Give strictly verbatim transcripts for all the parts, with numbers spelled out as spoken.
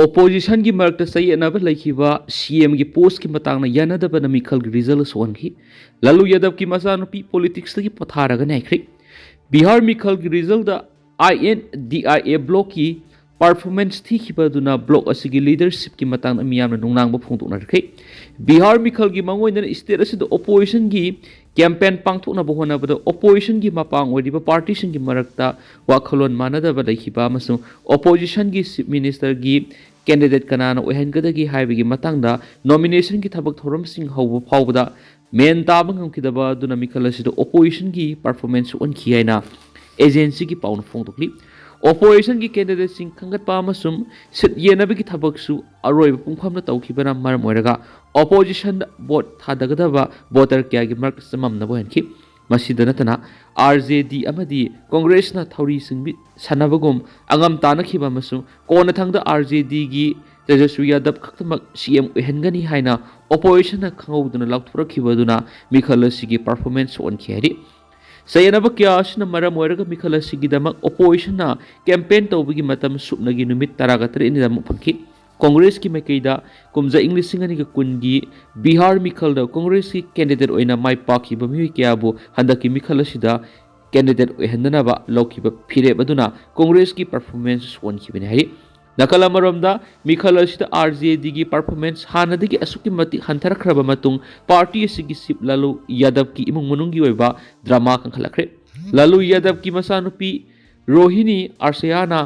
ꯑꯣꯄꯣꯖꯤꯁꯟꯒꯤ ꯃꯔꯛꯇ ꯆꯌꯦꯠꯅꯕ ꯂꯩꯈꯤꯕ ꯁꯤ ꯑꯦꯝꯒꯤ ꯄꯣꯁꯀꯤ ꯃꯇꯥꯡꯗ ꯌꯥꯅꯗꯕꯅ ꯃꯤꯈꯜꯒꯤ ꯔꯤꯖꯜ ꯁꯣꯛꯍꯟꯈꯤ꯫ ꯂꯜꯂꯨ ꯌꯥꯗꯕꯀꯤ ꯃꯆꯥꯅꯨꯄꯤ ꯄꯣꯂꯤꯇꯤꯛꯁꯇꯒꯤ ꯄꯣꯊꯥꯔꯒ ꯅꯩꯈ꯭ꯔꯦ꯫ ꯕꯤꯍꯥꯔ ꯃꯤꯈꯜꯒꯤ ꯔꯤꯖꯜꯗ ꯑꯥꯏ N D I A ꯕ꯭ꯂꯣꯛꯀꯤ performance ꯊꯤꯈꯤꯕ ꯑꯗꯨꯅ ꯕ꯭ꯂꯣꯛ ꯑꯁꯤꯒꯤ ꯂꯤꯗꯔꯁꯤꯞꯀꯤ ꯃꯇꯥꯡꯗ ꯃꯤꯌꯥꯝꯅ ꯅꯨꯡꯅꯥꯡꯕ ꯐꯣꯡꯗꯣꯛꯅꯔꯛꯈꯤ꯫ ꯕꯤꯍꯥꯔ ꯃꯤꯈꯜꯒꯤ ꯃꯥꯡꯑꯣꯏꯅꯅ ꯁ꯭ꯇꯦꯠ ꯑꯁꯤꯗ ꯑꯣꯄꯣꯖꯤꯁꯟꯒꯤ ꯀꯦꯝꯄꯦꯟ ꯄꯥꯡꯊꯣꯛꯅꯕ ꯍꯣꯠꯅꯕꯗ ꯑꯣꯄꯣꯖꯤꯁꯟꯒꯤ ꯃꯄꯥꯡ ꯑꯣꯏꯔꯤꯕ ꯄꯥꯔꯇꯤꯁꯤꯡꯒꯤ ꯃꯔꯛꯇ ꯋꯥꯈꯜꯂꯣꯟ ꯃꯥꯟꯅꯗꯕ ꯂꯩꯈꯤꯕ ꯑꯃꯁꯨꯡ ꯑꯣꯄꯣꯖꯤꯁꯟꯒꯤ ꯆꯤꯐ ꯃꯤꯅꯤꯁꯇꯔꯒꯤ ꯀꯦꯟꯗꯤꯗꯦꯠ ꯀꯅꯥꯅ ꯑꯣꯏꯍꯟꯒꯗꯒꯦ ꯍꯥꯏꯕꯒꯤ ꯃꯇꯥꯡꯗ ꯅꯣꯃꯤꯅꯦꯁꯟꯒꯤ ꯊꯕꯛ ꯊꯧꯔꯝꯁꯤꯡ ꯍꯧꯕ ꯐꯥꯎꯕꯗ ꯃꯦꯟ ꯇꯥꯕ ꯉꯝꯈꯤꯗꯕ ꯑꯗꯨꯅ ꯃꯤꯈꯜ ꯑꯁꯤꯗ ꯑꯣꯄꯣꯖꯤꯁꯟꯒꯤ ꯄꯔꯐꯣꯔꯃꯦꯟꯁ ꯁꯣꯛꯍꯟꯈꯤ ꯍꯥꯏꯅ ꯑꯦꯖꯦꯟꯁꯤꯒꯤ ꯄꯥꯎꯅ ꯐꯣꯡꯗꯣꯛꯂꯤ꯫ ꯑꯣꯄꯣꯖꯤꯁꯟꯒꯤ ꯀꯦꯟꯗꯤꯗꯦꯠꯁꯤꯡ ꯈꯟꯒꯠꯄ ꯑꯃꯁꯨꯡ ꯁꯤꯠ ꯌꯦꯟꯅꯕꯒꯤ ꯊꯕꯛꯁꯨ ꯑꯔꯣꯏꯕ ꯄꯨꯡꯐꯝꯗ ꯇꯧꯈꯤꯕꯅ ꯃꯔꯝ ꯑꯣꯏꯔꯒ ꯑꯣꯄꯣꯖꯤꯁꯟꯗ ꯚꯣꯠ ꯊꯥꯗꯒꯗꯕ ꯚꯣꯇꯔ ꯀꯌꯥꯒꯤ ꯃꯔꯛꯇ ꯆꯃꯝꯅꯕ ꯑꯣꯏꯍꯟꯈꯤ꯫ ꯃꯁꯤꯗ ꯅꯠꯇꯅ, ꯑꯥꯔ ꯖꯦ ꯗꯤ ꯑꯃꯗꯤ ꯀꯣꯡꯒ꯭ꯔꯦꯁꯅ ꯊꯧꯔꯤ ꯁꯤꯡꯕꯤ ꯁꯥꯟꯅꯕꯒꯨꯝ ꯑꯉꯝ ꯇꯥꯟꯅꯈꯤꯕ ꯑꯃꯁꯨꯡ ꯀꯣꯟꯅꯊꯪꯗ ꯑꯥꯔ ꯖꯦ ꯗꯤꯒꯤ ꯇꯦꯖꯁ꯭ꯋꯤ ꯌꯥꯗꯕ ꯈꯛꯇꯃꯛ ꯁꯤ ꯑꯦꯝ ꯑꯣꯏꯍꯟꯒꯅꯤ ꯍꯥꯏꯅ ꯑꯣꯄꯣꯖꯤꯁꯟꯅ ꯈꯪꯍꯧꯗꯅ ꯂꯥꯎꯊꯣꯔꯛꯈꯤꯕ ꯑꯗꯨꯅ ꯃꯤꯈꯜ ꯑꯁꯤꯒꯤ ꯄꯔꯐꯣꯔꯃꯦꯟꯁ ꯁꯣꯛꯍꯟꯈꯤ ꯍꯥꯏꯔꯤ꯫ ꯆꯌꯦꯠꯅꯕ ꯀꯌꯥ ꯑꯁꯤꯅ ꯃꯔꯝ ꯑꯣꯏꯔꯒ ꯃꯤꯈꯜ ꯑꯁꯤꯒꯤꯗꯃꯛ ꯑꯣꯄꯣꯖꯤꯁꯟꯅ ꯀꯦꯝꯄꯦꯟ ꯇꯧꯕꯒꯤ ꯃꯇꯝ ꯁꯨꯞꯅꯒꯤ ꯅꯨꯃꯤꯠ ꯇꯔꯥꯒ ꯇꯔꯦꯠꯅꯤꯗꯃꯛ ꯐꯪꯈꯤ꯫ ꯀꯣꯡꯒ꯭ꯔꯦꯁꯀꯤ ꯃꯥꯏꯀꯩꯗ ꯀꯨꯝꯖꯥ ꯏꯪ ꯂꯤꯁꯤꯡ ꯑꯅꯤꯒ ꯀꯨꯟꯒꯤ ꯕꯤꯍꯥꯔ ꯃꯤꯈꯜꯗ ꯀꯣꯡꯒ꯭ꯔꯦꯁꯀꯤ ꯀꯦꯟꯗꯤꯗꯦꯠ ꯑꯣꯏꯅ ꯃꯥꯏ ꯄꯥꯛꯈꯤꯕ ꯃꯤꯑꯣꯏ ꯀꯌꯥꯕꯨ ꯍꯟꯗꯛꯀꯤ ꯃꯤꯈꯜ ꯑꯁꯤꯗ ꯀꯦꯟꯗꯤꯗꯦꯠ ꯑꯣꯏꯍꯟꯗꯅꯕ ꯂꯧꯈꯤꯕ ꯐꯤꯔꯦꯞ ꯑꯗꯨꯅ ꯀꯣꯡꯒ꯭ꯔꯦꯁꯀꯤ ꯄꯔꯐꯣꯔꯃꯦꯟꯁ ꯁꯣꯛꯍꯟꯈꯤꯕꯅꯤ ꯍꯥꯏꯔꯤ꯫ ꯅꯥꯀꯜ ꯑꯃꯔꯣꯝꯗ, ꯃꯤꯈꯜ ꯑꯁꯤꯗ ꯑꯥꯔ ꯖꯦ ꯗꯤꯒꯤ ꯄꯔꯐꯣꯔꯃꯦꯟꯁ ꯍꯥꯟꯅꯗꯒꯤ ꯑꯁꯨꯛꯀꯤ ꯃꯇꯤꯛ ꯍꯟꯊꯔꯛꯈ꯭ꯔꯕ ꯃꯇꯨꯡ ꯄꯥꯔꯇꯤ ꯑꯁꯤꯒꯤ ꯆꯤꯞ ꯂꯥꯂꯨ ꯌꯥꯗꯕꯀꯤ ꯏꯃꯨꯡ ꯃꯅꯨꯡꯒꯤ ꯑꯣꯏꯕ ꯗ꯭ꯔꯃꯥ ꯀꯟꯈꯠꯂꯛꯈ꯭ꯔꯦ꯫ ꯂꯥꯂꯨ ꯌꯥꯗꯕꯀꯤ ꯃꯆꯥꯅꯨꯄꯤ ꯔꯣꯍꯤꯅꯤ ꯑꯥꯔꯁꯌꯥꯅ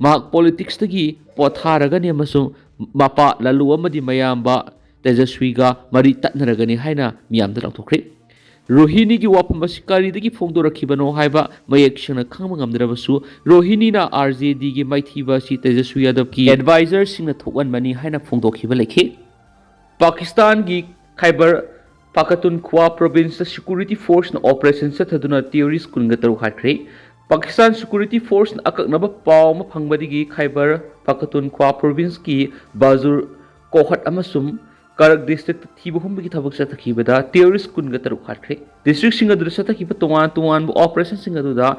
ꯃꯍꯥꯛ ꯄꯣꯂꯤꯇꯤꯛꯁꯇꯒꯤ ꯄꯣꯊꯥꯔꯒꯅꯤ ꯑꯃꯁꯨꯡ ꯃꯄꯥ ꯂꯥꯂꯨ ꯑꯃꯗꯤ ꯃꯌꯥꯝꯕ ꯇꯦꯖꯁ꯭ꯋꯤꯒ ꯃꯔꯤ ꯇꯠꯅꯔꯒꯅꯤ ꯍꯥꯏꯅ ꯃꯤꯌꯥꯝꯗ ꯂꯥꯎꯊꯣꯛꯈ꯭ꯔꯦ꯫ ꯔꯣꯍꯤꯅꯤꯒꯤ ꯋꯥꯐꯝ ꯑꯁꯤ ꯀꯔꯤꯗꯒꯤ ꯐꯣꯡꯗꯣꯔꯛꯈꯤꯕꯅꯣ ꯍꯥꯏꯕ ꯃꯌꯦꯛ ꯁꯦꯡꯅ ꯈꯪꯕ ꯉꯝꯗ꯭ꯔꯕꯁꯨ, ꯔꯣꯍꯤꯅꯤꯅ ꯑꯥꯔ ꯖꯦ ꯗꯤꯒꯤ ꯃꯥꯏꯊꯤꯕ ꯑꯁꯤ ꯇꯦꯖꯁ꯭ꯋꯤ ꯌꯥꯗꯕꯀꯤ ꯑꯦꯗꯚꯥꯏꯖꯔꯁꯤꯡꯅ ꯊꯣꯛꯍꯟꯕꯅꯤ ꯍꯥꯏꯅ ꯐꯣꯡꯗꯣꯛꯈꯤꯕ ꯂꯩꯈꯤ꯫ ꯄꯥꯀꯤꯁꯇꯥꯟꯒꯤ ꯈꯥꯏꯕꯔ ꯄꯥꯈꯇꯨꯟꯈ꯭ꯋꯥ ꯄ꯭ꯔꯣꯚꯤꯟꯁꯇ ꯁꯦꯀ꯭ꯌꯨꯔꯤꯇꯤ ꯐꯣꯔꯁꯅ ꯑꯣꯄꯔꯦꯁꯟ ꯆꯠꯊꯗꯨꯅ ꯇꯦꯔꯣꯔꯤꯁ ꯀꯨꯟꯒ ꯇꯔꯨꯛ ꯍꯥꯠꯈ꯭ꯔꯦ꯫ ꯄꯥꯀꯤꯁꯇꯥꯟ ꯁꯦꯀ꯭ꯌꯨꯔꯤꯇꯤ ꯐꯣꯔꯁꯅ ꯑꯀꯛꯅꯕ ꯄꯥꯎ ꯑꯃ ꯐꯪꯕꯗꯒꯤ ꯈꯥꯏꯕꯔ ꯄꯥꯈꯇꯨꯟꯈ꯭ꯋꯥ ꯄ꯭ꯔꯣꯚꯤꯟꯁꯀꯤ ꯕꯥꯖꯨꯔ ꯀꯣꯍꯠ ꯑꯃꯁꯨꯡ ꯀꯔꯛ ꯗꯤꯁꯇ꯭ꯔꯤꯛꯇ ꯊꯤꯕ ꯍꯨꯝꯕꯒꯤ ꯊꯕꯛ ꯆꯠꯊꯈꯤꯕꯗ ꯇꯦꯔꯣꯔꯤꯁ ꯀꯨꯟꯒ ꯇꯔꯨꯛ ꯍꯥꯠꯈ꯭ꯔꯦ꯫ ꯗꯤꯁꯇ꯭ꯔꯤꯛꯁꯤꯡ ꯑꯗꯨꯗ ꯆꯠꯊꯈꯤꯕ ꯇꯣꯉꯥꯟ ꯇꯣꯉꯥꯟꯕ ꯑꯣꯄꯔꯦꯁꯟꯁꯤꯡ ꯑꯗꯨꯗ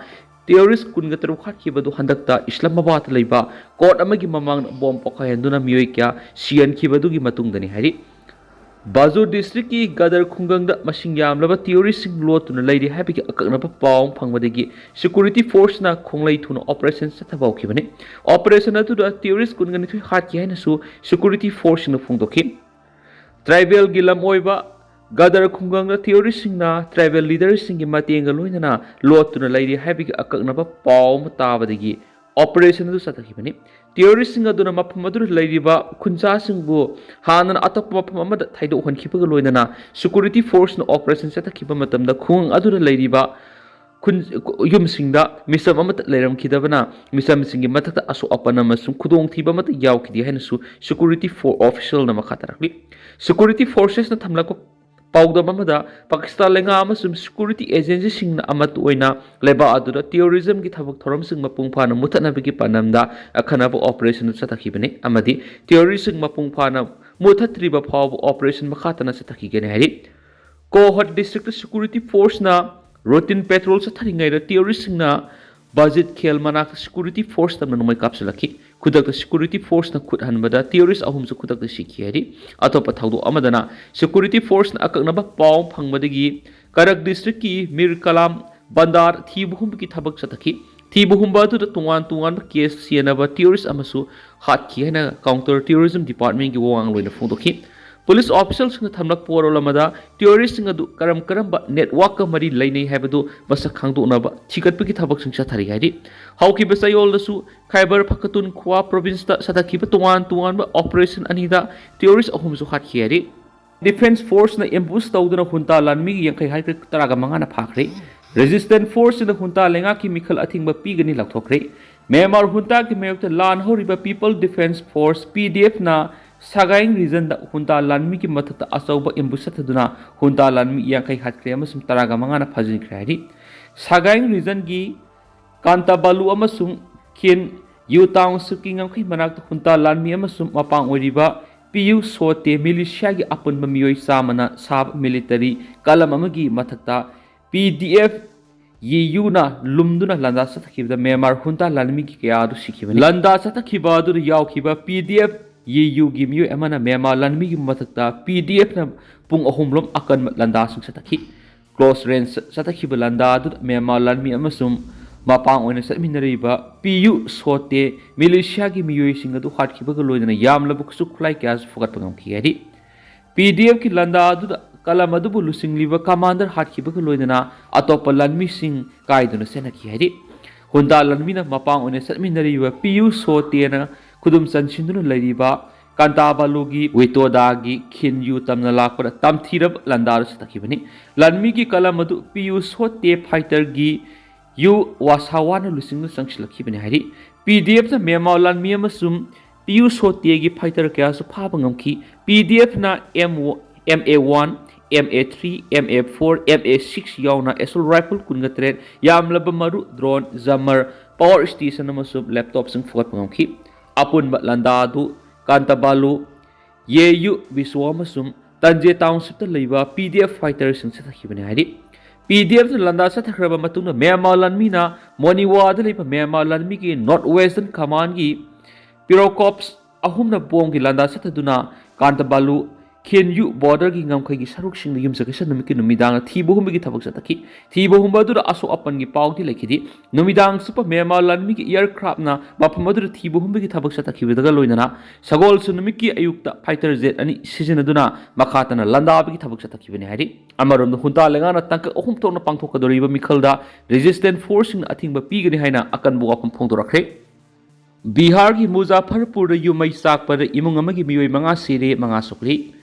ꯇꯦꯔꯣꯔꯤꯁ ꯀꯨꯟꯒ ꯇꯔꯨꯛ ꯍꯥꯠꯈꯤꯕꯗꯨ ꯍꯟꯗꯛꯇ ꯏꯁꯂꯥꯃꯥꯕꯥꯗꯇ ꯂꯩꯕ ꯀꯣꯔꯠ ꯑꯃꯒꯤ ꯃꯃꯥꯡꯗ ꯕꯣꯝ ꯄꯣꯈꯥꯏꯍꯟꯗꯨꯅ ꯃꯤꯑꯣꯏ ꯀꯌꯥ ꯁꯤꯍꯟꯈꯤꯕꯗꯨꯒꯤ ꯃꯇꯨꯡꯗꯅꯤ ꯍꯥꯏꯔꯤ꯫ ꯕꯥꯖꯨ ꯗꯤꯁꯇ꯭ꯔꯤꯛꯀꯤ ꯒꯗꯔ ꯈꯨꯡꯒꯪꯗ ꯃꯁꯤꯡ ꯌꯥꯝꯂꯕ ꯇꯦꯔꯣꯔꯤꯁꯁꯤꯡ ꯂꯣꯠꯇꯨꯅ ꯂꯩꯔꯤ ꯍꯥꯏꯕꯒꯤ ꯑꯀꯛꯅꯕ ꯄꯥꯎ ꯑꯃ ꯐꯪꯕꯗꯒꯤ ꯁꯦꯀ꯭ꯌꯨꯔꯤꯇꯤ ꯐꯣꯔꯁꯅ ꯈꯣꯡꯂꯩ ꯊꯨꯅ ꯑꯣꯄꯔꯦꯁꯟ ꯆꯠꯊꯕ ꯍꯧꯈꯤꯕꯅꯤ꯫ ꯑꯣꯄꯔꯦꯁꯟ ꯑꯗꯨꯗ ꯇꯦꯔꯣꯔꯤꯁ ꯀꯨꯟꯒ ꯅꯤꯊꯣꯏ ꯍꯥꯠꯈꯤ ꯍꯥꯏꯅꯁꯨ ꯁꯦꯀ꯭ꯌꯨꯔꯤꯇꯤ ꯐꯣꯔꯁꯁꯤꯡꯅ ꯐꯣꯡꯗꯣꯛꯈꯤ꯫ ꯇ꯭ꯔꯥꯏꯕꯦꯜꯒꯤ ꯂꯝ ꯑꯣꯏꯕ ꯒꯗꯔ ꯈꯨꯡꯒꯪꯗ ꯇꯦꯔꯣꯔꯤꯁꯁꯤꯡꯅ ꯇ꯭ꯔꯥꯏꯕꯦꯜ ꯂꯤꯗꯔꯁꯤꯡꯒꯤ ꯃꯇꯦꯡꯒ ꯂꯣꯏꯅꯅ ꯂꯣꯠꯇꯨꯅ ꯂꯩꯔꯤ ꯍꯥꯏꯕꯒꯤ ꯑꯀꯛꯅꯕ ꯄꯥꯎ ꯑꯃ ꯇꯥꯕꯗꯒꯤ ꯑꯣꯄꯔꯦꯁꯟ ꯑꯗꯨ ꯆꯠꯊꯈꯤꯕꯅꯤ꯫ ꯇꯦꯔꯣꯔꯤꯁꯁꯤꯡ ꯑꯗꯨꯅ ꯃꯐꯝ ꯑꯗꯨꯗ ꯂꯩꯔꯤꯕ ꯈꯨꯟꯖꯥꯁꯤꯡꯕꯨ ꯍꯥꯟꯅꯅ ꯑꯇꯣꯞꯄ ꯃꯐꯝ ꯑꯃꯗ ꯊꯩꯗꯣꯛꯍꯟꯈꯤꯕꯒ ꯂꯣꯏꯅꯅ ꯁꯦꯀ꯭ꯌꯨꯔꯤꯇꯤ ꯐꯣꯔꯁꯅ ꯑꯣꯄꯔꯦꯁꯟ ꯆꯠꯊꯈꯤꯕ ꯃꯇꯝꯗ ꯈꯨꯡꯒꯪ ꯑꯗꯨꯗ ꯂꯩꯔꯤꯕ ꯈꯨꯟ-, ꯌꯨꯝꯁꯤꯡꯗ ꯃꯤꯆꯝ ꯑꯃꯠꯇ ꯂꯩꯔꯝꯈꯤꯗꯕꯅ ꯃꯤꯆꯝꯁꯤꯡꯒꯤ ꯃꯊꯛꯇ ꯑꯁꯣꯛ ꯑꯄꯟ ꯑꯃꯁꯨꯡ ꯈꯨꯗꯣꯡꯊꯤꯕ ꯑꯃꯠꯇ ꯌꯥꯎꯈꯤꯗꯦ ꯍꯥꯏꯅꯁꯨ ꯁꯦꯀ꯭ꯌꯨꯔꯤꯇꯤ ꯐꯣꯔ ꯑꯣꯐꯤꯁꯤꯌꯦꯜꯅ ꯃꯈꯥ ꯇꯥꯔꯛꯂꯤ꯫ ꯁꯦꯀ꯭ꯌꯨꯔꯤꯇꯤ ꯐꯣꯔꯁꯦꯁꯅ ꯊꯝꯂꯛꯄ ꯄꯥꯎꯗꯝ ꯑꯃꯗ ꯄꯥꯀꯤꯁꯇꯥꯟ ꯂꯩꯉꯥꯛ ꯑꯃꯁꯨꯡ ꯁꯦꯀ꯭ꯌꯨꯔꯤꯇꯤ ꯑꯦꯖꯦꯟꯁꯤꯁꯤꯡꯅ ꯑꯃꯠꯇ ꯑꯣꯏꯅ ꯂꯩꯕꯥꯛ ꯑꯗꯨꯗ ꯇꯦꯔꯣꯔꯤꯖꯝꯒꯤ ꯊꯕꯛ ꯊꯧꯔꯝꯁꯤꯡ ꯃꯄꯨꯡ ꯐꯥꯅ ꯃꯨꯠꯊꯠꯅꯕꯒꯤ ꯄꯥꯟꯗꯝꯗ ꯑꯈꯟꯅꯕ ꯑꯣꯄꯔꯦꯁꯟ ꯑꯗꯨ ꯆꯠꯊꯈꯤꯕꯅꯤ ꯑꯃꯗꯤ ꯇꯦꯔꯣꯔꯤꯁꯁꯤꯡ ꯃꯄꯨꯡ ꯐꯥꯅ ꯃꯨꯠꯊꯠꯇ꯭ꯔꯤꯕ ꯐꯥꯎꯕ ꯑꯣꯄꯔꯦꯁꯟ ꯃꯈꯥ ꯇꯥꯅ ꯆꯠꯊꯈꯤꯒꯅꯤ ꯍꯥꯏꯔꯤ꯫ ꯀꯣꯍꯠ ꯗꯤꯁꯇ꯭ꯔꯤꯛꯇ ꯁꯦꯀ꯭ꯌꯨꯔꯤꯇꯤ ꯐꯣꯔꯁꯅ ꯔꯨꯇꯤꯟ ꯄꯦꯇ꯭ꯔꯣꯜ ꯆꯠꯊꯔꯤꯉꯩꯗ ꯇꯦꯔꯣꯔꯤꯁꯁꯤꯡꯅ ꯕꯥꯖꯤꯠ ꯈꯦꯜ ꯃꯅꯥꯛꯇ ꯁꯦꯀ꯭ꯌꯨꯔꯤꯇꯤ ꯐꯣꯔꯁ ꯇꯝꯅ ꯅꯣꯡꯃꯩ ꯀꯥꯞꯁꯤꯜꯂꯛꯈꯤ꯫ ꯈꯨꯗꯛꯇ ꯁꯦꯀ꯭ꯌꯨꯔꯤꯇꯤ ꯐꯣꯔꯁꯅ ꯈꯨꯠ ꯍꯟꯕꯗ ꯇꯦꯔꯣꯔꯤꯁ ꯑꯍꯨꯝꯁꯨ ꯈꯨꯗꯛꯇ ꯁꯤꯈꯤ ꯍꯥꯏꯔꯤ꯫ ꯑꯇꯣꯞꯄ ꯊꯧꯗꯣꯛ ꯑꯃꯗꯅ ꯁꯦꯀ꯭ꯌꯨꯔꯤꯇꯤ ꯐꯣꯔꯁꯅ ꯑꯀꯛꯅꯕ ꯄꯥꯎ ꯐꯪꯕꯗꯒꯤ ꯀꯔꯛ ꯗꯤꯁꯇ꯭ꯔꯤꯛꯀꯤ ꯃꯤꯔ ꯀꯂꯥꯝ ꯕꯟꯗꯥꯔ ꯊꯤꯕ ꯍꯨꯝꯕꯒꯤ ꯊꯕꯛ ꯆꯠꯊꯈꯤ꯫ ꯊꯤꯕ ꯍꯨꯝꯕ ꯑꯗꯨꯗ ꯇꯣꯉꯥꯟ ꯇꯣꯉꯥꯟꯕ ꯀꯦꯁ ꯁꯦꯟꯅꯕ ꯇꯦꯔꯣꯔꯤꯁ ꯑꯃꯁꯨ ꯍꯥꯠꯈꯤ ꯍꯥꯏꯅ ꯀꯥꯎꯟꯇꯔ ꯇꯦꯔꯣꯔꯤꯖꯝ ꯗꯤꯄꯥꯔꯠꯃꯦꯟꯒꯤ ꯋꯥꯉꯥꯡꯂꯣꯏꯅ ꯐꯣꯡꯗꯣꯛꯈꯤ꯫ ꯄꯨꯂꯤꯁ ꯑꯣꯐꯤꯁꯤꯌꯦꯜꯁꯤꯡꯅ ꯊꯝꯂꯛꯄ ꯋꯥꯔꯣꯜ ꯑꯃꯗ ꯇꯦꯔꯣꯔꯤꯁꯁꯤꯡ ꯑꯗꯨ ꯀꯔꯝ ꯀꯔꯝꯕ ꯅꯦꯠꯋꯥꯛꯀ ꯃꯔꯤ ꯂꯩꯅꯩ ꯍꯥꯏꯕꯗꯨ ꯃꯁꯛ ꯈꯪꯗꯣꯛꯅꯕ ꯊꯤꯒꯠꯄꯒꯤ ꯊꯕꯛꯁꯤꯡ ꯆꯠꯊꯔꯤ ꯍꯥꯏꯔꯤ꯫ ꯍꯧꯈꯤꯕ ꯆꯌꯣꯜꯗꯁꯨ ꯈꯥꯏꯕꯔ ꯄꯈꯇꯨꯟꯈ꯭ꯋꯥ ꯄ꯭ꯔꯣꯚꯤꯟꯁꯇ ꯆꯠꯊꯈꯤꯕ ꯇꯣꯉꯥꯟ ꯇꯣꯉꯥꯟꯕ ꯑꯣꯄꯔꯦꯁꯟ ꯑꯅꯤꯗ ꯇꯦꯔꯣꯔꯤꯁ ꯑꯍꯨꯝꯁꯨ ꯍꯥꯠꯈꯤ ꯍꯥꯏꯔꯤ꯫ ꯗꯤꯐꯦꯟꯁ ꯐꯣꯔꯁꯅ ꯑꯦꯝꯕꯨꯁ ꯇꯧꯗꯨꯅ ꯍꯨꯟꯇꯥ ꯂꯥꯟꯃꯤꯒꯤ ꯌꯥꯡꯈꯩ ꯍꯥꯏꯈ꯭ꯔꯦ, ꯇꯔꯥꯒ ꯃꯉꯥꯅ ꯐꯥꯈ꯭ꯔꯦ꯫ ꯔꯦꯖꯤꯁꯇꯦꯟꯁ ꯐꯣꯔꯁꯁꯤꯅ ꯍꯨꯟꯇꯥ ꯂꯩꯉꯥꯛꯀꯤ ꯃꯤꯈꯜ ꯑꯊꯤꯡꯕ ꯄꯤꯒꯅꯤ ꯂꯥꯎꯊꯣꯛꯈ꯭ꯔꯦ꯫ ꯃ꯭ꯌꯥꯟꯃꯥꯔ ꯍꯨꯟꯇꯥꯒꯤ ꯃꯥꯌꯣꯛꯇ ꯂꯥꯟ ꯍꯧꯔꯤꯕ ꯄꯤꯄꯜ ꯗꯤꯐꯦꯟꯁ ꯐꯣꯔꯁ, ꯄꯤ ꯗꯤ ꯑꯦꯐꯅ ꯁꯥꯒꯥꯏꯡ ꯔꯤꯖꯟꯗ ꯍꯨꯟꯇꯥ ꯂꯥꯟꯃꯤꯒꯤ ꯃꯊꯛꯇ ꯑꯆꯧꯕ ꯑꯦꯝꯕꯨꯁ ꯆꯠꯊꯗꯨꯅ ꯍꯨꯟꯇꯥ ꯂꯥꯟꯃꯤ ꯌꯥꯡꯈꯩ ꯍꯥꯠꯈ꯭ꯔꯦ ꯑꯃꯁꯨꯡ ꯇꯔꯥꯒ ꯃꯉꯥꯅ ꯐꯥꯖꯤꯟꯈ꯭ꯔꯦ ꯍꯥꯏꯔꯤ꯫ ꯁꯥꯒꯥꯏꯡ ꯔꯤꯖꯟꯒꯤ ꯀꯥꯟꯇꯥꯕꯥꯂꯨ ꯑꯃꯁꯨꯡ ꯈꯦꯟ ꯌꯨ ꯇꯥꯎꯟꯁꯤꯞꯀꯤ ꯉꯝꯈꯩ ꯃꯅꯥꯛꯇ ꯍꯨꯟꯇꯥ ꯂꯥꯟꯃꯤ ꯑꯃꯁꯨꯡ ꯃꯄꯥꯡ ꯑꯣꯏꯔꯤꯕ ꯄꯤꯌꯨ ꯁꯣꯇꯦ ꯃꯤꯂꯤꯁꯤꯌꯥꯒꯤ ꯑꯄꯨꯟꯕ ꯃꯤꯑꯣꯏ ꯆꯥꯝꯃꯅ ꯁꯥꯕ ꯃꯤꯂꯤꯇꯔꯤ ꯀꯂꯝ ꯑꯃꯒꯤ ꯃꯊꯛꯇ ꯄꯤ ꯗꯤ ꯑꯦꯐ ꯌꯦꯌꯨꯅ ꯂꯨꯝꯗꯨꯅ ꯂꯥꯟꯗꯥ ꯆꯠꯊꯈꯤꯕꯗ ꯃ꯭ꯌꯥꯟꯃꯥꯔ ꯍꯨꯟꯇꯥ ꯂꯥꯟꯃꯤꯒꯤ ꯀꯌꯥ ꯑꯗꯨ ꯁꯤꯈꯤꯕꯅꯤ꯫ ꯂꯥꯟꯗꯥ ꯆꯠꯊꯈꯤꯕ ꯑꯗꯨꯗ ꯌꯥꯎꯈꯤꯕ ꯄꯤ ꯗꯤ ꯑꯦꯐ ꯌꯦꯌꯨꯒꯤ ꯃꯤꯑꯣꯏ ꯑꯃꯅ ꯃ꯭ꯌꯥꯟꯃꯥꯔ ꯂꯥꯟꯃꯤꯒꯤ ꯃꯊꯛꯇ ꯄꯤ ꯗꯤ ꯑꯦꯐꯅ ꯄꯨꯡ ꯑꯍꯨꯝꯂꯣꯝ ꯑꯀꯟꯕ ꯂꯥꯟꯗꯥꯁꯤꯡ ꯆꯠꯊꯈꯤ꯫ ꯀ꯭ꯂꯣꯁ ꯔꯦꯟꯖ ꯆꯠꯊꯈꯤꯕ ꯂꯥꯟꯗꯥ ꯑꯗꯨꯗ ꯃ꯭ꯌꯥꯟꯃꯥꯔ ꯂꯥꯟꯃꯤ ꯑꯃꯁꯨꯡ ꯃꯄꯥꯡ ꯑꯣꯏꯅ ꯆꯠꯃꯤꯟꯅꯔꯤꯕ ꯄꯤ ꯌꯨ ꯁꯣꯇꯦ ꯃꯤꯂꯤꯁꯤꯌꯥꯒꯤ ꯃꯤꯑꯣꯏꯁꯤꯡ ꯑꯗꯨ ꯍꯥꯠꯈꯤꯕꯒ ꯂꯣꯏꯅꯅ ꯌꯥꯝꯂꯕ ꯈꯨꯠꯁꯨ ꯈꯨꯠꯂꯥꯏ ꯀꯌꯥꯁꯨ ꯐꯨꯒꯠꯄ ꯉꯝꯈꯤ ꯍꯥꯏꯔꯤ꯫ ꯄꯤ ꯗꯤ ꯑꯦꯐꯀꯤ ꯂꯥꯟꯗꯥ ꯑꯗꯨꯗ ꯀꯂꯝ ꯑꯗꯨꯕꯨ ꯂꯨꯆꯤꯡꯂꯤꯕ ꯀꯃꯥꯟꯗꯔ ꯍꯥꯠꯈꯤꯕꯒ ꯂꯣꯏꯅꯅ ꯑꯇꯣꯞꯄ ꯂꯥꯟꯃꯤꯁꯤꯡ ꯀꯥꯏꯗꯨꯅ ꯆꯦꯟꯅꯈꯤ ꯍꯥꯏꯔꯤ꯫ ꯍꯨꯟꯗꯥ ꯂꯥꯟꯃꯤꯅ ꯃꯄꯥꯡ ꯑꯣꯏꯅ ꯆꯠꯃꯤꯟꯅꯔꯤꯕ ꯄꯤ ꯌꯨ ꯁꯣꯇꯦꯅ ꯈꯨꯗꯨꯝ ꯆꯟꯁꯤꯟꯗꯨꯅ ꯂꯩꯔꯤꯕ ꯀꯥꯟꯇꯥꯕꯥꯂꯨꯒꯤ ꯋꯤꯇꯣꯗꯥꯒꯤ ꯈꯤꯟꯌꯨ ꯇꯝꯅ ꯂꯥꯛꯄꯗ ꯇꯝꯊꯤꯔꯕ ꯂꯥꯟꯗꯥꯗꯨ ꯆꯠꯊꯈꯤꯕꯅꯤ꯫ ꯂꯥꯟꯃꯤꯒꯤ ꯀꯂꯝ ꯑꯗꯨ ꯄꯤ ꯌꯨ ꯁꯣꯇꯦ ꯐꯥꯏꯇꯔꯒꯤ ꯌꯨ ꯋꯥꯁꯥꯋꯥꯅ ꯂꯨꯆꯤꯡꯗꯨꯅ ꯆꯪꯁꯤꯜꯂꯛꯈꯤꯕꯅꯤ ꯍꯥꯏꯔꯤ꯫ ꯄꯤ ꯗꯤ ꯑꯦꯐꯅ ꯃ꯭ꯌꯥꯟꯃꯥꯔ ꯂꯥꯟꯃꯤ ꯑꯃꯁꯨꯡ ꯄꯤ ꯌꯨ ꯁꯣꯇꯦꯒꯤ ꯐꯥꯏꯇꯔ ꯀꯌꯥꯁꯨ ꯐꯥꯕ ꯉꯝꯈꯤ꯫ ꯄꯤ ꯗꯤ ꯑꯦꯐꯅ M M A one, M A three, M A four, M A six ꯌꯥꯎꯅ ꯑꯦꯁꯣꯜ ꯔꯥꯏꯐꯜ ꯀꯨꯟꯒ ꯇꯔꯦꯠ, ꯌꯥꯝꯂꯕ ꯃꯔꯨ, ꯗ꯭ꯔꯣꯟ, ꯖꯃꯔ, ꯄꯥꯋꯔ ꯁ꯭ꯇꯦꯁꯟ ꯑꯃꯁꯨꯡ ꯂꯦꯞꯇꯣꯞꯁꯤꯡ ꯐꯨꯒꯠꯄ ꯉꯝꯈꯤ꯫ ꯑꯄꯨꯟꯕ ꯂꯥꯟꯗꯥ ꯑꯗꯨ ꯀꯥꯟꯇꯥꯕꯥꯂꯨ, ꯌꯦꯌꯨ ꯕꯤꯁꯣ ꯑꯃꯁꯨꯡ ꯇꯟꯖꯦ ꯇꯥꯎꯟꯁꯤꯞꯇ ꯂꯩꯕ ꯄꯤ ꯗꯤ ꯑꯦꯐ ꯐꯥꯏꯇꯔꯁꯤꯡ ꯆꯠꯊꯈꯤꯕꯅꯤ ꯍꯥꯏꯔꯤ꯫ ꯄꯤ ꯗꯤ ꯑꯦꯐꯅ ꯂꯥꯟꯗꯥ ꯆꯠꯊꯈ꯭ꯔꯕ ꯃꯇꯨꯡꯗ ꯃ꯭ꯌꯥꯟꯃꯥꯔ ꯂꯥꯟꯃꯤꯅ ꯃꯣꯅꯤꯋꯥꯗ ꯂꯩꯕ ꯃ꯭ꯌꯥꯟꯃꯥꯔ ꯂꯥꯟꯃꯤꯒꯤ ꯅꯣꯔꯠ ꯋꯦꯁꯇꯔꯟ ꯀꯃꯥꯟꯒꯤ ꯄꯤꯔꯣꯀꯣꯞꯁ ꯑꯍꯨꯝꯅ ꯕꯣꯝꯒꯤ ꯂꯥꯟꯗꯥ ꯆꯠꯊꯗꯨꯅ ꯀꯥꯟꯇꯥꯕꯥꯂꯨ ꯈꯦꯟꯌꯨ ꯕꯣꯔꯗꯔꯒꯤ ꯉꯝꯈꯩꯒꯤ ꯁꯔꯨꯛꯁꯤꯡꯗ ꯌꯨꯝꯁꯀꯩꯁ ꯅꯨꯃꯤꯠꯀꯤ ꯅꯨꯃꯤꯗꯥꯡꯗ ꯊꯤꯕ ꯍꯨꯝꯕꯒꯤ ꯊꯕꯛ ꯆꯠꯊꯈꯤ꯫ ꯊꯤꯕ ꯍꯨꯝꯕ ꯑꯗꯨꯗ ꯑꯁꯣꯛ ꯑꯄꯟꯒꯤ ꯄꯥꯎꯗꯤ ꯂꯩꯈꯤꯗꯦ꯫ ꯅꯨꯃꯤꯗꯥꯡ ꯆꯨꯞꯄ ꯃ꯭ꯌꯥꯟꯃꯥꯔ ꯂꯥꯟꯃꯤꯒꯤ ꯑꯦꯌꯔꯀ꯭ꯔꯥꯐꯅ ꯃꯐꯝ ꯑꯗꯨꯗ ꯊꯤꯕ ꯍꯨꯝꯕꯒꯤ ꯊꯕꯛ ꯆꯠꯊꯈꯤꯕꯗꯒ ꯂꯣꯏꯅꯅ ꯁꯒꯣꯜꯁꯦꯟ ꯅꯨꯃꯤꯠꯀꯤ ꯑꯌꯨꯛꯇ ꯐꯥꯏꯇꯔ ꯖꯦꯠ ꯑꯅꯤ ꯁꯤꯖꯤꯟꯅꯗꯨꯅ ꯃꯈꯥ ꯇꯥꯅ ꯂꯥꯟꯗꯥꯕꯒꯤ ꯊꯕꯛ ꯆꯠꯊꯈꯤꯕꯅꯤ ꯍꯥꯏꯔꯤ꯫ ꯑꯃꯔꯣꯝꯗ ꯍꯨꯟꯇꯥ ꯂꯩꯉꯥꯛꯅ ꯇꯥꯡꯀꯛ ꯑꯍꯨꯝ ꯊꯣꯛꯅ ꯄꯥꯡꯊꯣꯛꯀꯗꯧꯔꯤꯕ ꯃꯤꯈꯜꯗ ꯔꯦꯖꯤꯁꯇꯦꯟꯁ ꯐꯣꯔꯁꯁꯤꯡꯅ ꯑꯊꯤꯡꯕ ꯄꯤꯒꯅꯤ ꯍꯥꯏꯅ ꯑꯀꯟꯕ ꯋꯥꯐꯝ ꯐꯣꯡꯗꯣꯔꯛꯈ꯭ꯔꯦ꯫ ꯕꯤꯍꯥꯔꯒꯤ ꯃꯨꯖꯥꯐꯔꯄꯨꯔꯗ ꯌꯨꯝ ꯃꯩ ꯆꯥꯛꯄꯗ ꯏꯃꯨꯡ ꯑꯃꯒꯤ ꯃꯤꯑꯣꯏ ꯃꯉꯥ ꯁꯤꯔꯦ, ꯃꯉꯥ ꯁꯣꯛꯂꯤ꯫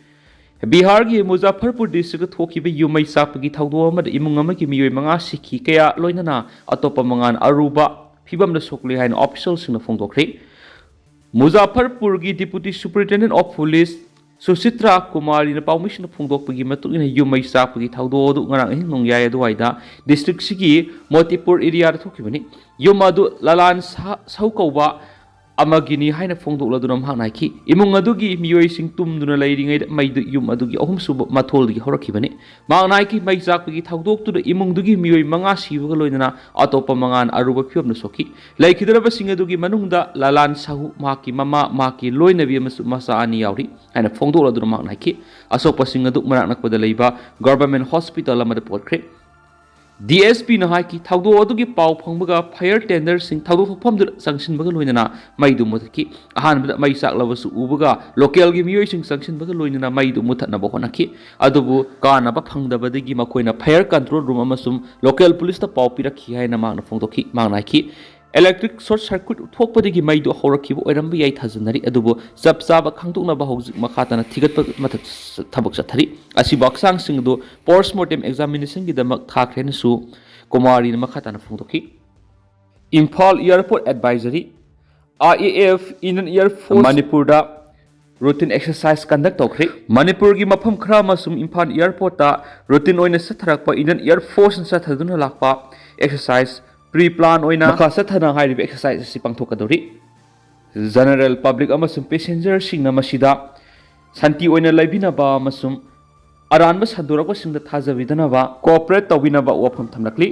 ꯕꯤꯍꯥꯔꯒꯤ ꯃꯨꯖꯥꯐꯔꯄꯨꯔ ꯗꯤꯁꯇ꯭ꯔꯤꯛꯇ ꯊꯣꯛꯈꯤꯕ ꯌꯨꯝ ꯃꯩ ꯆꯥꯛꯄꯒꯤ ꯊꯧꯗꯣꯛ ꯑꯃꯗ ꯏꯃꯨꯡ ꯑꯃꯒꯤ ꯃꯤꯑꯣꯏ ꯃꯉꯥ ꯁꯤꯈꯤ, ꯀꯌꯥ ꯂꯣꯏꯅꯅ ꯑꯇꯣꯞꯄ ꯃꯉꯥꯅ ꯑꯔꯨꯕ ꯐꯤꯕꯝꯗ ꯁꯣꯛꯂꯤ ꯍꯥꯏꯅ ꯑꯣꯐꯤꯁꯤꯌꯦꯜꯁꯤꯡꯅ ꯐꯣꯡꯗꯣꯛꯈ꯭ꯔꯦ꯫ ꯃꯨꯖꯥꯐꯔꯄꯨꯔꯒꯤ Deputy Superintendent of Police ꯁꯨꯆꯤꯇ꯭ꯔꯥ ꯀꯨꯃꯥꯔꯤꯅ ꯄꯥꯎꯃꯤꯁꯤꯡꯅ ꯐꯣꯡꯗꯣꯛꯄꯒꯤ ꯃꯇꯨꯡ ꯏꯟꯅ, ꯌꯨꯝ ꯃꯩ ꯆꯥꯛꯄꯒꯤ ꯊꯧꯗꯣꯛ ꯑꯗꯨ ꯉꯔꯥꯡ ꯑꯍꯤꯡ ꯅꯣꯡꯌꯥꯏ ꯑꯗꯨꯋꯥꯏꯗ ꯗꯤꯁꯇ꯭ꯔꯤꯛꯁꯤꯒꯤ ꯃꯣꯇꯤꯄꯨꯔ ꯑꯦꯔꯤꯌꯥꯗ ꯊꯣꯛꯈꯤꯕꯅꯤ꯫ ꯌꯨꯝ ꯑꯗꯨ ꯂꯂꯥꯟ ꯁꯥ-, ꯁꯧ ꯀꯧꯕ ꯑꯃꯒꯤꯅꯤ ꯍꯥꯏꯅ ꯐꯣꯡꯗꯣꯛꯂꯗꯨꯅ ꯃꯍꯥꯛꯅ ꯍꯥꯏꯈꯤ꯫ ꯏꯃꯨꯡ ꯑꯗꯨꯒꯤ ꯃꯤꯑꯣꯏꯁꯤꯡ ꯇꯨꯝꯗꯨꯅ ꯂꯩꯔꯤꯉꯩꯗ ꯃꯩꯗꯨ ꯌꯨꯝ ꯑꯗꯨꯒꯤ ꯑꯍꯨꯝꯁꯨꯕ ꯃꯊꯣꯜꯗꯒꯤ ꯍꯧꯔꯛꯈꯤꯕꯅꯤ꯫ ꯃꯍꯥꯛꯅ ꯍꯥꯏꯈꯤ, ꯃꯩ ꯆꯥꯛꯄꯒꯤ ꯊꯧꯗꯣꯛꯇꯨꯗ ꯏꯃꯨꯡꯗꯨꯒꯤ ꯃꯤꯑꯣꯏ ꯃꯉꯥ ꯁꯤꯕꯒ ꯂꯣꯏꯅꯅ ꯑꯇꯣꯞꯄ ꯃꯉꯥꯅ ꯑꯔꯨꯕ ꯐꯤꯕꯝꯗ ꯁꯣꯛꯈꯤ꯫ ꯂꯩꯈꯤꯗ꯭ꯔꯕꯁꯤꯡ ꯑꯗꯨꯒꯤ ꯃꯅꯨꯡꯗ ꯂꯥꯂꯥꯟ ꯁꯥꯍꯨ, ꯃꯍꯥꯛꯀꯤ ꯃꯃꯥ, ꯃꯍꯥꯛꯀꯤ ꯂꯣꯏꯅꯕꯤ ꯑꯃꯁꯨꯡ ꯃꯆꯥ ꯑꯅꯤ ꯌꯥꯎꯔꯤ ꯍꯥꯏꯅ ꯐꯣꯡꯗꯣꯛꯂꯗꯨꯅ ꯃꯍꯥꯛꯅ ꯍꯥꯏꯈꯤ, ꯑꯁꯣꯛꯄꯁꯤꯡ ꯑꯗꯨ ꯃꯅꯥꯛ ꯅꯛꯄꯗ ꯂꯩꯕ ꯒꯚꯔꯟꯃꯦꯟ ꯍꯣꯁꯄꯤꯇꯥꯜ ꯑꯃꯗ ꯄꯨꯈꯠꯈ꯭ꯔꯦ꯫ ꯗꯤ ꯑꯦꯁ ꯄꯤꯅ ꯍꯥꯏꯈꯤ, ꯊꯧꯗꯣꯛ ꯑꯗꯨꯒꯤ ꯄꯥꯎ ꯐꯪꯕꯒ ꯐꯥꯌꯔ ꯇꯦꯟꯗꯔꯁꯤꯡ ꯊꯧꯗꯣꯛ ꯊꯣꯛꯐꯝꯗꯨꯗ ꯆꯪꯁꯤꯟꯕꯒ ꯂꯣꯏꯅꯅ ꯃꯩꯗꯨ ꯃꯨꯊꯠꯈꯤ꯫ ꯑꯍꯥꯟꯕꯗ ꯃꯩ ꯆꯥꯛꯂꯕꯁꯨ ꯎꯕꯒ ꯂꯣꯀꯦꯜꯒꯤ ꯃꯤꯑꯣꯏꯁꯤꯡ ꯆꯪꯁꯤꯟꯕꯒ ꯂꯣꯏꯅꯅ ꯃꯩꯗꯨ ꯃꯨꯊꯠꯅꯕ ꯍꯣꯠꯅꯈꯤ꯫ ꯑꯗꯨꯕꯨ ꯀꯥꯟꯅꯕ ꯐꯪꯗꯕꯗꯒꯤ ꯃꯈꯣꯏꯅ ꯐꯥꯌꯔ ꯀꯟꯇ꯭ꯔꯣꯜ ꯔꯨꯝ ꯑꯃꯁꯨꯡ ꯂꯣꯀꯦꯜ ꯄꯨꯂꯤꯁꯇ ꯄꯥꯎ ꯄꯤꯔꯛꯈꯤ ꯍꯥꯏꯅ ꯃꯍꯥꯛꯅ ꯐꯣꯡꯗꯣꯛꯈꯤ꯫ ꯃꯍꯥꯛꯅ ꯍꯥꯏꯈꯤ, ꯏꯂꯦꯛꯇ꯭ꯔꯤꯛ ꯁꯣꯔꯠ ꯁꯔꯀ꯭ꯌꯨꯠ ꯊꯣꯛꯄꯗꯒꯤ ꯃꯩꯗꯨ ꯍꯧꯔꯛꯈꯤꯕ ꯑꯣꯏꯔꯝꯕ ꯌꯥꯏ ꯊꯥꯖꯅꯔꯤ, ꯑꯗꯨꯕꯨ ꯆꯞ ꯆꯥꯕ ꯈꯪꯗꯣꯛꯅꯕ ꯍꯧꯖꯤꯛ ꯃꯈꯥ ꯇꯥꯅ ꯊꯤꯒꯠꯄ ꯃꯊꯛ ꯊꯕꯛ ꯆꯠꯊꯔꯤ꯫ ꯑꯁꯤꯕꯨ ꯍꯛꯆꯥꯡꯁꯤꯡ ꯑꯗꯨ ꯄꯣꯁꯃꯣꯔꯇꯦꯝ ꯑꯦꯛꯖꯥꯃꯤꯅꯦꯁꯟꯒꯤꯗꯃꯛ ꯊꯥꯈ꯭ꯔꯦꯅꯁꯨ ꯀꯨꯃꯥꯔꯤꯅ ꯃꯈꯥ ꯇꯥꯅ ꯐꯣꯡꯗꯣꯛꯈꯤ꯫ Imphal airport advisory, I A F, Indian air force ꯃꯅꯤꯄꯨꯔꯗ ꯔꯨꯇꯤꯟ ꯑꯦꯛꯁꯔꯁꯥꯏꯁ ꯀꯟꯗꯛ ꯇꯧꯈ꯭ꯔꯦ꯫ ꯃꯅꯤꯄꯨꯔꯒꯤ ꯃꯐꯝ ꯈꯔ ꯑꯃꯁꯨꯡ ꯏꯝꯐꯥꯜ ꯑꯦꯌꯔꯄꯣꯔꯠꯇ ꯔꯨꯇꯤꯟ ꯑꯣꯏꯅ ꯆꯠꯊꯔꯛꯄ ꯏꯟꯗꯤꯌꯟ ꯑꯦꯌꯔ ꯐꯣꯔꯁꯅ ꯆꯠꯊꯗꯨꯅ ꯂꯥꯛꯄ ꯑꯦꯛꯁꯔꯁꯥꯏꯁ ꯄ꯭ꯔꯤ ꯄ꯭ꯂꯥꯟ ꯑꯣꯏꯅ ꯃꯈꯥ ꯆꯠꯊꯅ ꯍꯥꯏꯔꯤꯕ ꯑꯦꯛꯁꯔꯁꯥꯏꯁ ꯑꯁꯤ ꯄꯥꯡꯊꯣꯛꯀꯗꯧꯔꯤ꯫ ꯖꯦꯅꯔꯦꯜ ꯄꯕ꯭ꯂꯤꯛ ꯑꯃꯁꯨꯡ ꯄꯦꯁꯦꯟꯖꯔꯁꯤꯡꯅ ꯃꯁꯤꯗ ꯁꯥꯟꯇꯤ ꯑꯣꯏꯅ ꯂꯩꯕꯤꯅꯕ ꯑꯃꯁꯨꯡ ꯑꯔꯥꯟꯕ ꯁꯟꯗꯣꯔꯛꯄꯁꯤꯡꯗ ꯊꯥꯖꯕꯤꯗꯅꯕ ꯀꯣꯑꯣꯄꯔꯦꯠ ꯇꯧꯕꯤꯅꯕ ꯋꯥꯐꯝ ꯊꯝꯂꯛꯂꯤ꯫